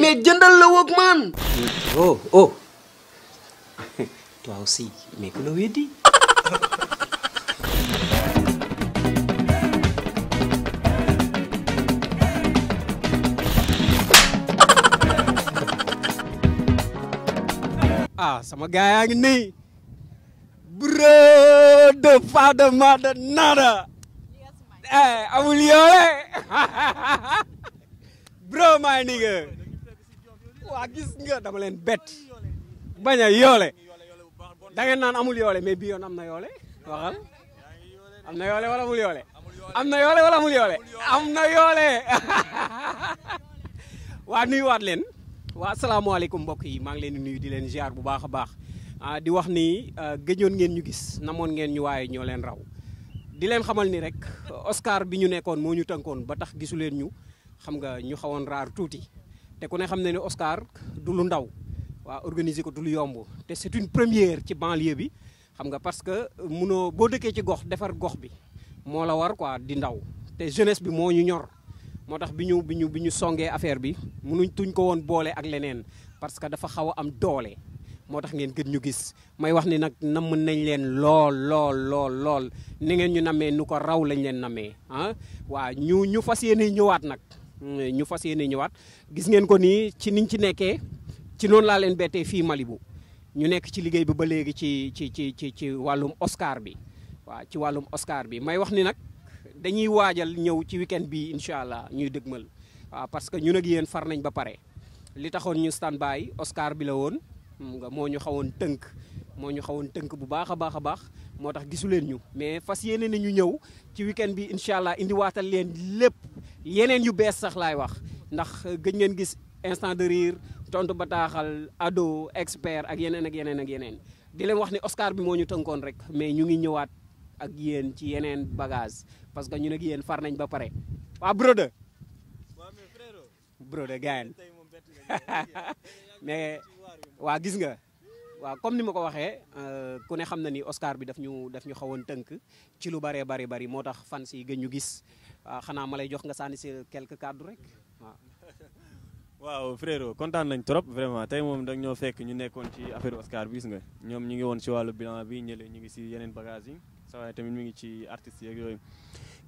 mais jëndal la woog man. Oh. Toi aussi, mais que l'on dit. Sama gars yaa ngi nii. Bro de father mother nada. Amul yoole. Bro my nigga. Waa gis nga dama leen bett. Bañ a yoole. Da ngeen naan amul yoole mais bi yoon am na yoole. Waxal. Am na yoole wala amul yoole. Am na yoole wala amul yoole. Am na yoole. Waa nuyuwaat leen. Waa asalaamaaleykum mbokk yi maa ngi leen di nuyu di leen ziar bu baax a baax di wax ni gëjoon ngeen ñu gis namoon ngeen ñu waaye ñoo leen raw di leen xamal ni rek Oscar bi ñu nekkoon moo ñu tënkoon ba tax gisu leen ñu xam nga ñu xawoon raar tuuti te ku ne xam ne ni Oscar du lu ndaw waa organiser ko du lu yomb te c'est une première ci banlieue bi xam nga parce que munoo boo dëkkee ci gox defar gox bi moo la war quoi di ndaw te jeunesse bi moo ñu ñor. moo tax bi ñu songee affaire bi munuñ tuñ ko woon boole ak leneen parce que dafa xaw a am doole moo tax ngeen gën ñu gis may wax ni nag namm nañ leen lool ni ngeen ñu namee nu ko raw lañ leen namee waa ñu fas yéene ñëwaat nag ñu fas yéene ñëwaat gis ngeen ko nii ci niñ ci nekkee ci noonu laa leen bettee fii Malibu ñu nekk ci liggéey bi ba léegi ci wàllum Oscar bi waaw ci wàllum Oscar bi may wax ni nag dañuy waajal ñëw ci weekend bi incha allah ñuy dëgmal waaw parce que ñun ak yéen far nañ ba pare li taxoon ñu stand by Oscar bi la woon nga moo ñu xawoon tënk bu baax a baax moo tax gisu leen ñu mais fas yéene na ñu ñëw ci weekend bi incha allah indi waatal leen lépp yeneen yu bees sax laay wax ndax gëj ngeen gis instant de rire tontu bataaxal ado expert ak yeneen di leen wax ni Oscar bi moo ñu tënkoon rek mais ñu ngi ñëwaat ak yéen ci yeneen bagage parce que ñun ak yéen far nañ ba pare waa brother gayen mais waa gis nga waaw comme ni ma ko waxee ku ne xam na ni Oscar bi daf ñu xawoon tënk ci lu bari moo tax fan si gën ñu gis xanaa ma lay jox nga sànni si quelques cadres rek waaw frérot kontaan nañ trop vraiment tey moom dag ñoo fekk ñu nekkoon ci affaire Oscar bi gis nga ñoom ñu ngi woon ci wàllu bilan bi ñële ñu ngi si yeneen bagage yi sa waaye tamit mi ngi ci artistes yeeg yooyu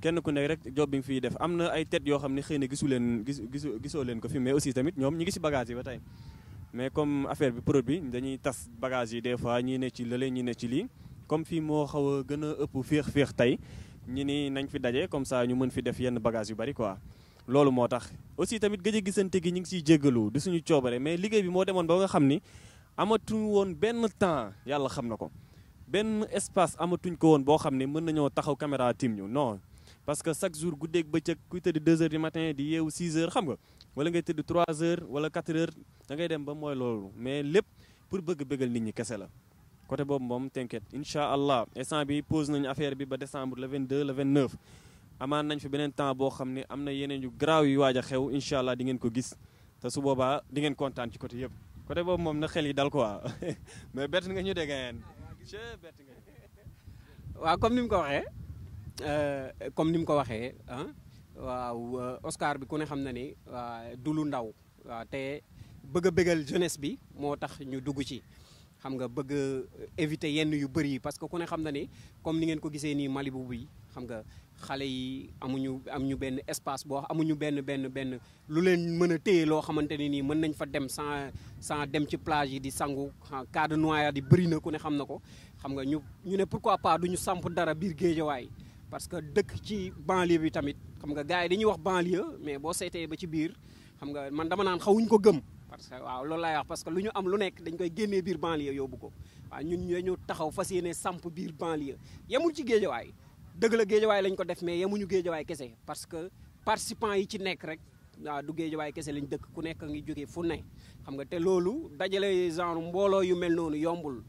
kenn ku nekk rek job bi nga fiy def am na ay tête yoo xam ne xëy na gisoo leen ko fi mais aussi tamit ñoom ñu ngi si bagage yi ba tey mais comme affaire bi produit bi dañuy tas bagage yi des fois ñii ne ci lële ñii ne ci lii comme fii moo xaw a gën a ëpp féex tey ñi ni nañ fi daje comme ça ñu mën fi def yenn bagage yu bari quoi loolu moo tax aussi tamit gëj a gisante gi ñu ngi siy jéggalu du suñu coobare mais liggéey bi moo demoon ba nga xam ni amatuñ woon benn temps yàlla xam na ko benn espace amatuñ ko woon boo xam ne mën nañoo taxaw caméra tim ñu non parce que chaque jour guddeeg bëccëg kuy tëdd 2 heures du matin di yeewu 6 heures xam nga wala ngay tëdd 3 heures wala 4 heures da ngay dem ba mooy loolu mais lépp pour bëgg bëggal nit ñi kese la côté boobu moom t'inquiète incha allah instant bi pose nañu affaire bi ba décembre le 22 le 29 amaan nañ fi beneen temps boo xam ne am na yeneen yu garaaw yu waaj a xew incha allah di ngeen ko gis te su boobaa di ngeen kontaan ci côté yëpp côté boobu moom na xel yi dal quoi mais bett nga ñu dégg ngeen bett nga. waaw comme ni mu ko waxee waaw Oscar bi ku ne xam na ni du lu ndaw waaw te bëgg a bégal jeunesse bi moo tax ñu dugg ci xam nga bëgg éviter yenn yu bëri yi parce que ku ne xam na ni comme ni ngeen ko gisee nii Malibu bi xam nga xale yi amuñu benn espace boo amuñu benn lu leen mën a téye loo xamante ne nii mën nañ fa dem sans dem ci plage yi di sangu cas de noyade yi bëri na ku ne xam na ko xam nga ñu ne pourquoi pas duñu samp dara biir Géejawaay parce que dëkk ci banlieue bi tamit xam nga gars yi dañuy wax banlieue mais boo seetee ba ci biir xam nga man dama naan xawuñ ko gëm parce que waaw loolu laay wax parce que lu ñu am lu nekk dañ koy génnee biir banlieue yóbbu ko waaw ñun ñu taxaw fas yéene samp biir banlieue yemul ci Géejawaay dëgg la Géejawaay lañ ko def mais yemuñu Géejawaay kese parce que participants yi ci nekk rek waaw du Géejawaay kese lañ dëkk ku nekk ngi jógee fu ne xam nga te loolu dajale genre mbooloo yu mel noonu yombul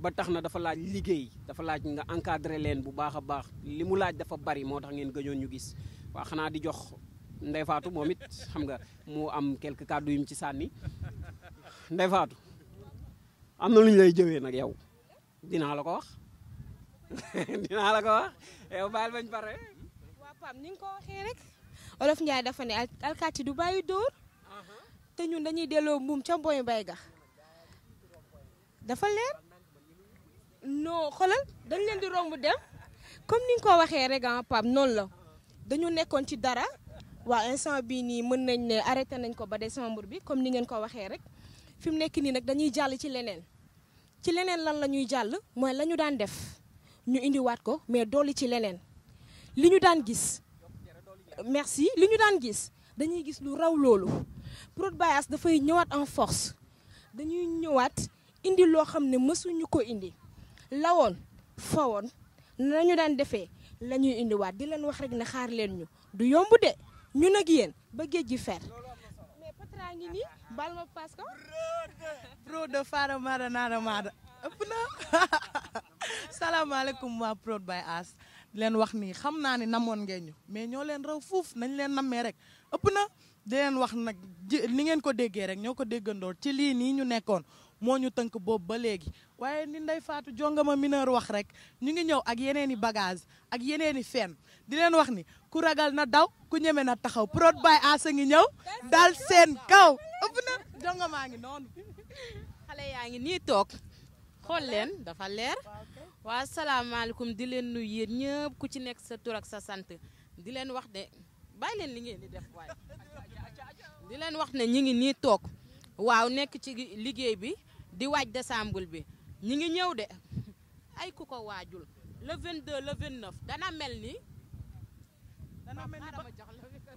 ba tax na dafa laaj liggéey dafa laaj nga encadré leen bu baax a baax li mu laaj dafa bari moo tax ngeen gëjoon ñu gis waaw xanaa di jox Ndeye Fatou moom it xam nga mu am quelques kàddu yu mu ci sànni Ndeye Fatou am na lu ñu lay jëwee nag yow dinaa la ko wax dinaa la ko wax yow baal bañ pare. waaw Pam ni nga ko waxee rek Olof Ndiaye dafa ne alkaati du bàyyi dóor te ñun dañuy delloo mbuum ca mboy mbay ga dafa leer non xoolal dañ leen di romb dem comme ni nga ko waxee rek Pape noonu la dañu nekkoon ci dara waa instant bii nii mën nañ ne arrêté nañ ko ba décembre bi comme ni ngeen ko waxee rek fi mu nekk nii nag dañuy jàll ci leneen lan la ñuy jàll mooy la ñu daan def ñu indiwaat ko mais dolli ci leneen li ñu daan gis merci li ñu daan gis dañuy gis lu raw loolu Prod by Ass dafay ñëwaat en force dañuy ñëwaat indi loo xam ne mësuñu ko indi lawoon fawoon nañu daan defee la ñuy indiwaat di leen wax rek ne xaar leen ñu du yomb de ñun ak yéen ba géej gi fer mais Patra ngi nii bal ma paas ko Prod de Fara Mada Nada Mada ëpp na salaamaaleykum waa Prod by Ass di leen wax nii xam naa ne namoon ngeen ñu mais ñoo leen raw fuuf nañ leen nammee rek ëpp na di leen wax nag ni ngeen ko déggee rek ñoo ko déggandoor ci lii nii ñu nekkoon moo ñu tënk boobu ba léegi waaye ni Ndeye Fatou jongama mineur wax rek ñu ngi ñëw ak yeneeni bagage ak yeneeni fen di leen wax ni ku ragal na daw ku ñeme na taxaw Prod by Ass a ngi ñëw dal seen kaw ëpp na jongamaa ngi noonu xale yaa ngi nii toog xool leen dafa leer waa salaamaaleykum di leen nuyu yéen ñëpp ku ci nekk sa tur ak sa sant di leen wax ne bàyyi leen li ngeen di def waaye di leen wax ne ñi ngi nii toog waaw nekk ci liggéey bi di waaj décembre bi ñi ngi ñëw de ay ku ko waajul le 22 le 29 dana mel ni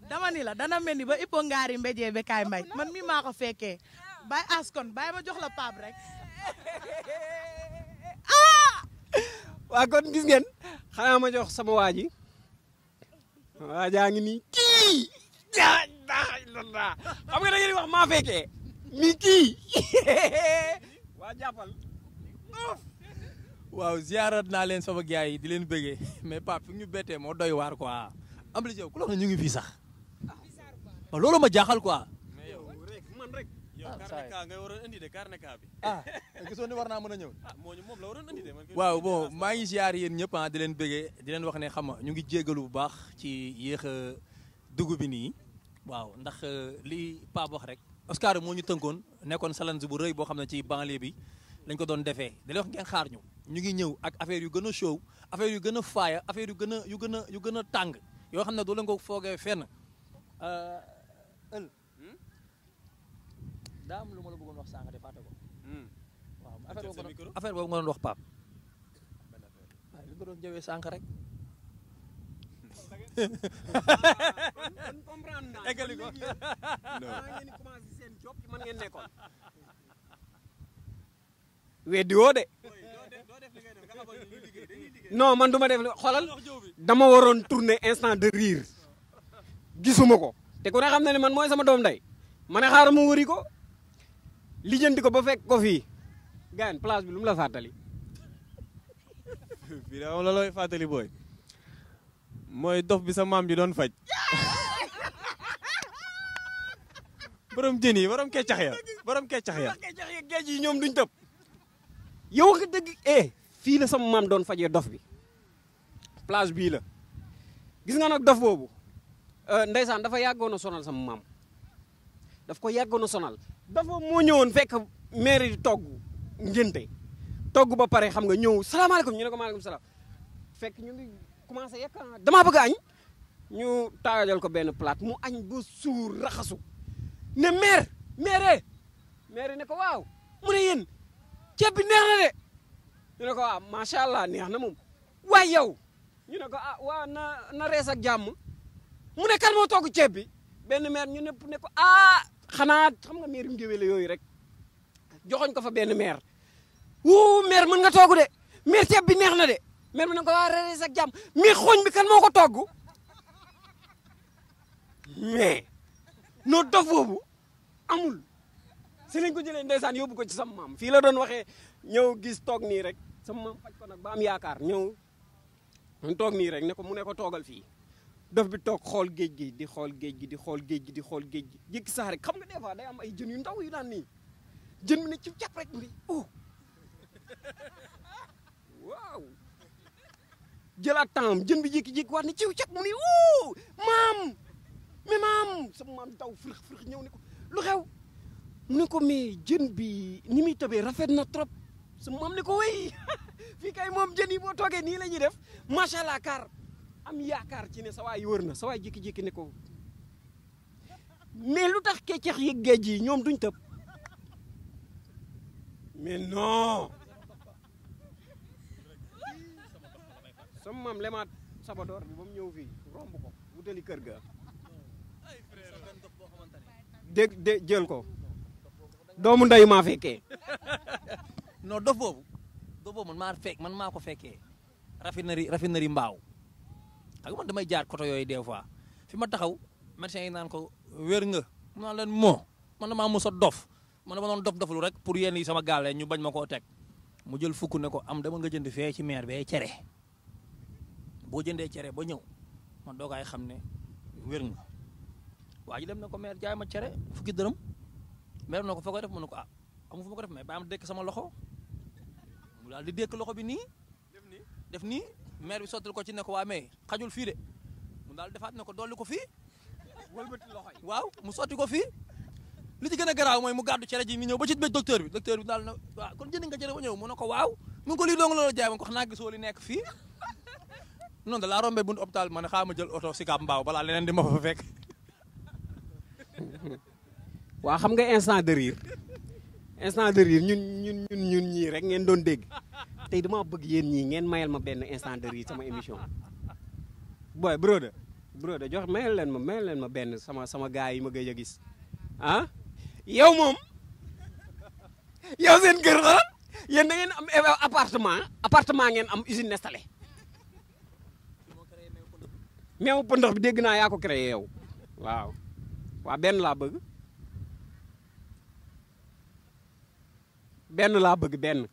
dama ni la dana mel ni ba ippo ngaari mbéjee be kaay mbay man mi maa ko fekkee Baye Ass kon bàyyi ma jox la Pape rek waa kon gis ngeen xanaa ma jox sama waa ji waajaa ngi nii kii daa illallah xam nga da ngeen di wax maa fekkee mi kii waa jàppal waaw ziarat naa leen sama gars yi di leen bëggee mais Pape fi ñu bettee moo doy waar quoi am li jow ku la wax ne ñu ngi fii sax waaw loolu ma jaaxal quoi mais yow man rek yow carnet ka nga waroon indi de carnet ka bi gisoo ni war naa mën a ñëw moom la waroon indi de man waaw bon maa ngi ziar yéen ñëpp di leen bëggee di leen wax ne xam nga ñu ngi jégalu bu baax ci yéex a dugg bi nii waaw ndax li Pape wax rek Oscar moo ñu tënkoon nekkoon challenge bu rëy boo xam ne ci banlieue bi lañ ko doon defee di leen wax ngeen xaar ñu ngi ñëw ak affaire yu gën a show affaire yu gën a faaya affaire yu gën a tàng yoo xam ne doo leen ko foogee fenn daa am lu ma la bëggoon wax sànq de fàtte ko waaw affaire boobu nga doon wax Pape waaw li nga doon jëwee sànq rek eggali ko ngeen commencé seen job ci man ngeen nekkoon weddi woo de non man duma def xoolal dama waroon tourner instant de rire gisuma ko te ku ne xam na ne man mooy sama doom nday ma ne xaaral ma wëri ko lijjanti ko ba fekk ko fii gaan place bi lu mu la fàttali fii da la looy fàttali booy mooy dof bi sa maam ji doon faj borom jën yi borom keccax ya géej yi ñoom duñ tëb yow wax dëgg fii la sama maam doon fajee dof bi plage bii la gis nga nag dof boobu ndeysaan dafa yàggoon a sonal sama maam daf ko yàggoon a sonal dafa moo ñëwoon fekk maire di togg ngénte togg ba pare xam nga ñëw salaamaaleykum ñu ne ko maaleykum salaam fekk ñu ngi commencé yekk damaa bëgg a añ ñu taajal ko benn plate mu añ ba suur raxasu ne maire ne ko waaw mu ne yéen ceeb bi neex na de ñu ne ko waaw macha allah neex na moom waaye yow ñu ne ko waaw na rees ak jàmm mu ne kan moo togg ceeb bi benn maire ñu ne ko xanaa xam nga maire yu ngéwéle yooyu rek joxoñ ko fa benn maire maire mën nga togg de maire ceeb bi neex na de maire bi ne ko waa rees ak jàmm mais xooñ bi kan moo ko togg mais noo dof boobu amul si lañ ko jëlee ndeysaan yóbbu ko ci sama maam fii la doon waxee ñëw gis toog nii rek sama maam faj ko nag ba am yaakaar ñëw toog nii rek ne ko mu ne ko toogal fii dof bi toog xool géej gi di xool géej gi di xool géej gi di xool géej gi jékki sax rek xam nga des fois day am ay jën yu ndaw yu daan nii jën bi ne ci cap rek mu ne waaw jëlaat temps jën bi jékki-jékki waat ne ciw cap mu ne maam mais maam sama maam daw fërëx ñëw ne ko lu xew mu ne ko mais jën bi ni muy tëbee rafet na trop su moom ne ko wéy fii kay moom jën yi boo toogee nii la ñuy def macha allah kaar am yaakaar ci ne sa waay wër na sa waay jékki-jékki ne ko mais lu tax keccax yi géej yi ñoom duñ tëb mais non sama maam lemaat sabadoor bi ba mu ñëw fii romb ko wutali kër ga dégg jël ko doomu ndeyu maa fekkee non dof boobu man maa ko fekkee raffinerie mbaaw xam nga man damay jaar côté yooyu des fois fi ma taxaw médecin yi naan ko wér nga mu naan leen man damaa mos a dof man dama doon dof-doflu rek pour yenn yi sama gaale ñu bañ ma koo teg mu jël fukk ne ko am dama nga jënd fee ci meer bee cere boo jëndee cere ba ñëw man doo koy xam ne wér nga waa ji dem na ko meer jaay ma cere fukki dërëm meer na ko fa koy def mu ne ko amu fu ma ko def mais ba am dékk sama loxo mu daal di dékk loxo bi nii def nii meer bi sottal ko ci ne ko waa mais xajul fii de mu daal defaat ne ko dolli ko fii wëlbati loxo yi waaw mu sotti ko fii li ci gën a garaaw mooy mu gàddu cere ji mi ñëw ba ci bëj docteur bi daal na waaw kon jënd nga cere ba ñëw mu ne ko waaw mu ngi ko lii dong loolu jaay ma ko xanaa gisoo li nekk fii noonu da laa rombee buntu hôpital ma ne xaaral ma jël oto Sicap Mbao balaa leneen di ma fa fekk. waa xam nga instant de rire ñun ñii rek ngeen doon dégg tey dama bëgg yéen ñii ngeen mayal ma benn instant de rire sama émission boy broda jox mayal leen ma benn sama gars yi ma gëj a gis ah yow moom yow seen kër la yéen da ngeen am appartement ngeen am usine installé meew pëndax bi dégg naa yaa ko créé yow waaw waa benn laa bëgg benn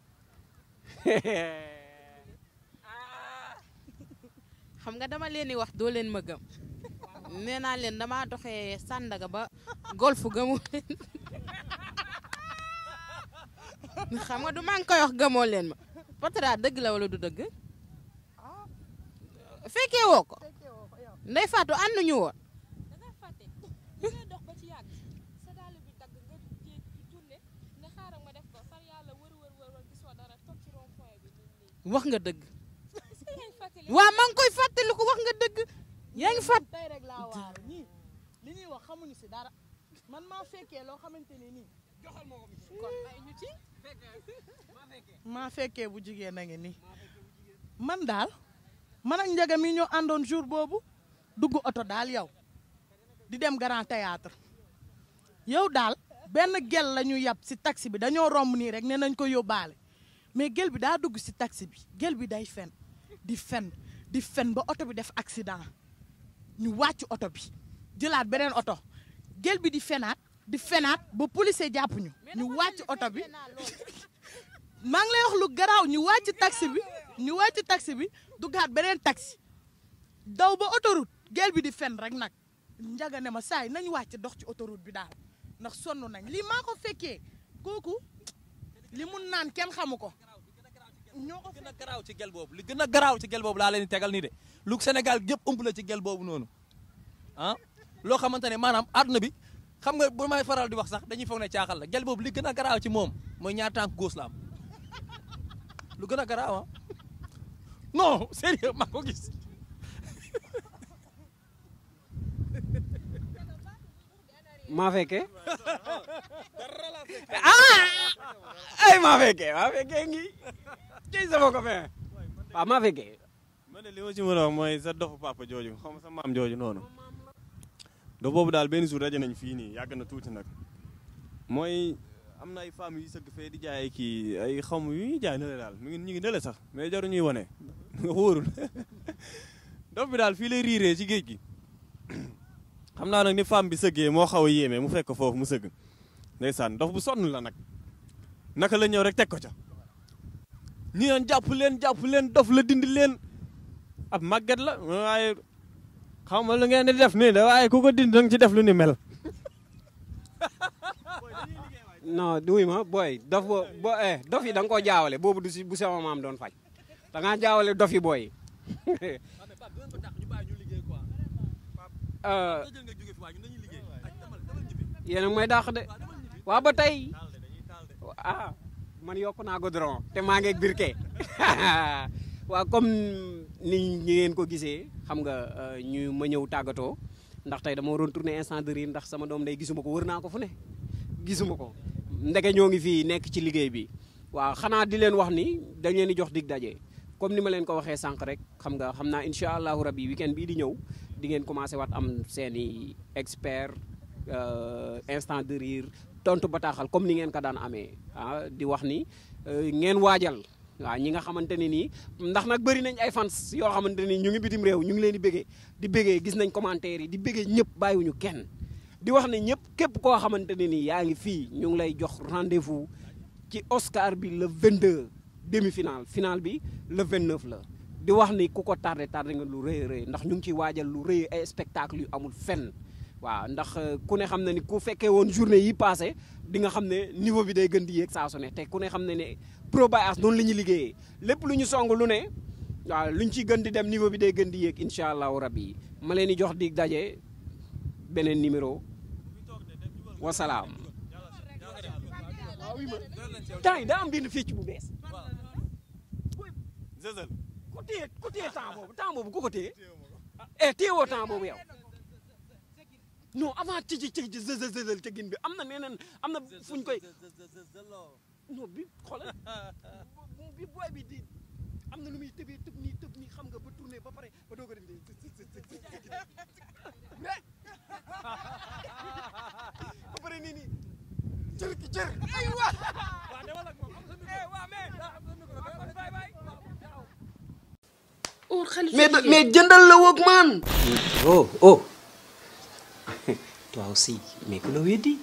xam nga dama leen di wax doo leen ma gëm nee naa leen dama doxee Sandaga ba golf gëmoo leen xam nga du maa ngi koy wax gëmoo leen ma Patra dëgg la wala du dëgg fekkee woo ko Ndey Fatou ànduñu woon wax nga dëgg waaw maa ngi koy fàttaliku wax nga dëgg yaa ngi fàtt tey rek laa waar ñii li ñuy wax xamuñu si dara man maa fekkee loo xamante ni nii kon ay ñu ci maa fekkee bu jigéen a ngi nii man daal man ak Ndiaga mi ñoo àndoon jour boobu dugg oto daal yow di dem Grand Théâtre yow daal benn gel la ñu yab si taxi bi dañoo romb nii rek ne nañ ko yóbbaale mais gel bi daa dugg si taxi bi gel bi day fen di fen ba oto bi def accident ñu wàcc oto bi jëlaat beneen oto gel bi di fenaat ba policier jàpp ñu wàcc oto bi maa ngi lay wax lu garaaw ñu wàcc taxi bi duggaat beneen taxi daw ba autoroute gel bi di fen rek nag Ndiaga ne ma saay nañ wàcc dox ci autoroute bi daal ndax sonn nañ lii maa ko fekkee kooku li mun naan kenn xamu ko ñoo ko gën a garaaw ci gel boobu li gën a garaaw ci gel boobu laa leen di tegal nii de lu Sénégal gépp ëmb la ci gel boobu noonu ah loo xamante ne maanaam àdduna bi xam nga bu may faral di wax sax dañuy foog ne caaxal la gel boobu li gën a garaaw ci moom mooy ñaar tànk góos la am lu gën a garaaw ah non sérieux maa ko gis maa fekkee ay maa fekkee ngi ci sama copain waaw maa fekkee man de li ma ci mën a wax mooy sa dofu papa jooju xam sa maam jooju noonu do boobu daal benn jour daje nañ fii nii yàgg na tuuti nag mooy am na ay femmes yu sëgg fee di jaay kii ay xam yu ñuy jaay nale daal ñu ngi nale sax mais jaru ñuy wane wóorul dof bi daal fii lay riiree ci géej gi xam naa nag ni femme bi sëggee moo xaw a yéeme mu fekk foofu mu sëgg ndeysaan dof bu sonn la nag naka la ñëw rek teg ko ca ñi naan jàpp leen dof la dindi leen ab màgget la waaye xaw ma lu ngeen di def nii de waaye ku ko dindi danga ci def lu ni mel non duy ma booy dof dof yi da nga koo jaawale boobu du si bu sama maam doon faj da ngaa jaawale dof yi booy yéen a may dàq de waaw ba tey ah man yokk naa goudron te maa ngeeg birke waaw comme ni ngeen ko gisee xam nga ñu ma ñëw tàggatoo ndax tey dama waroon tourner instant de rire ndax sama doom day gisuma ko wër naa ko fu ne gisuma ko ndeke ñoo ngi fii nekk ci liggéey bi waaw xanaa di leen wax ni dañ leen di jox dig daje comme ni ma leen ko waxee sànq rek xam naa incha allahu rabi weekend bii di ñëw di ngeen commencé waat am seeni expert instant de rire tontu bataaxal comme ni ngeen ko daan amee di wax ni ngeen waajal waaw ñi nga xamante ne nii ndax nag bëri nañ ay fans yoo xamante ni ñu ngi bitim réew ñu ngi leen di bëggee gis nañ commentaire yi di bëggee ñëpp bàyyiwuñu kenn di wax ne ñëpp képp koo xamante ne nii yaa ngi fii ñu ngi lay jox rendez-vous ci Oscar bi le 22 demi-finale finale bi le 29 la di wax ni ku ko tardé nga lu rëy rëy ndax ñu ngi ciy waajal lu rëy ay spectacle yu amul fenn waaw ndax ku ne xam ne ni ku fekkee woon journée yi passé di nga xam ne niveau bi day gën di yéeg saa su ne te ku ne xam ne ne Pro by As noonu la ñuy liggéeyee lépp lu ñu song lu ne waaw lu ñu ciy gën di dem niveau bi day gën di yéeg incha allahu rabbi ma leen di jox di daje beneen numéro wasalaam. temps yi daa am benn fecc bu bees. ku téye temps boobu ku ko téye téyewoo temps boobu yow. non avant ci zëzëzël tegin bi am na neneen am na fuñ koy non bi xoolal bi booy bi di am na lu muy tëb nii xam nga ba tourné ba pare ba doog a def ba pare nii cër ki cër ay waa demal ak moom waa mais jëndal la woog man. oh toi aussi mais ku la weddi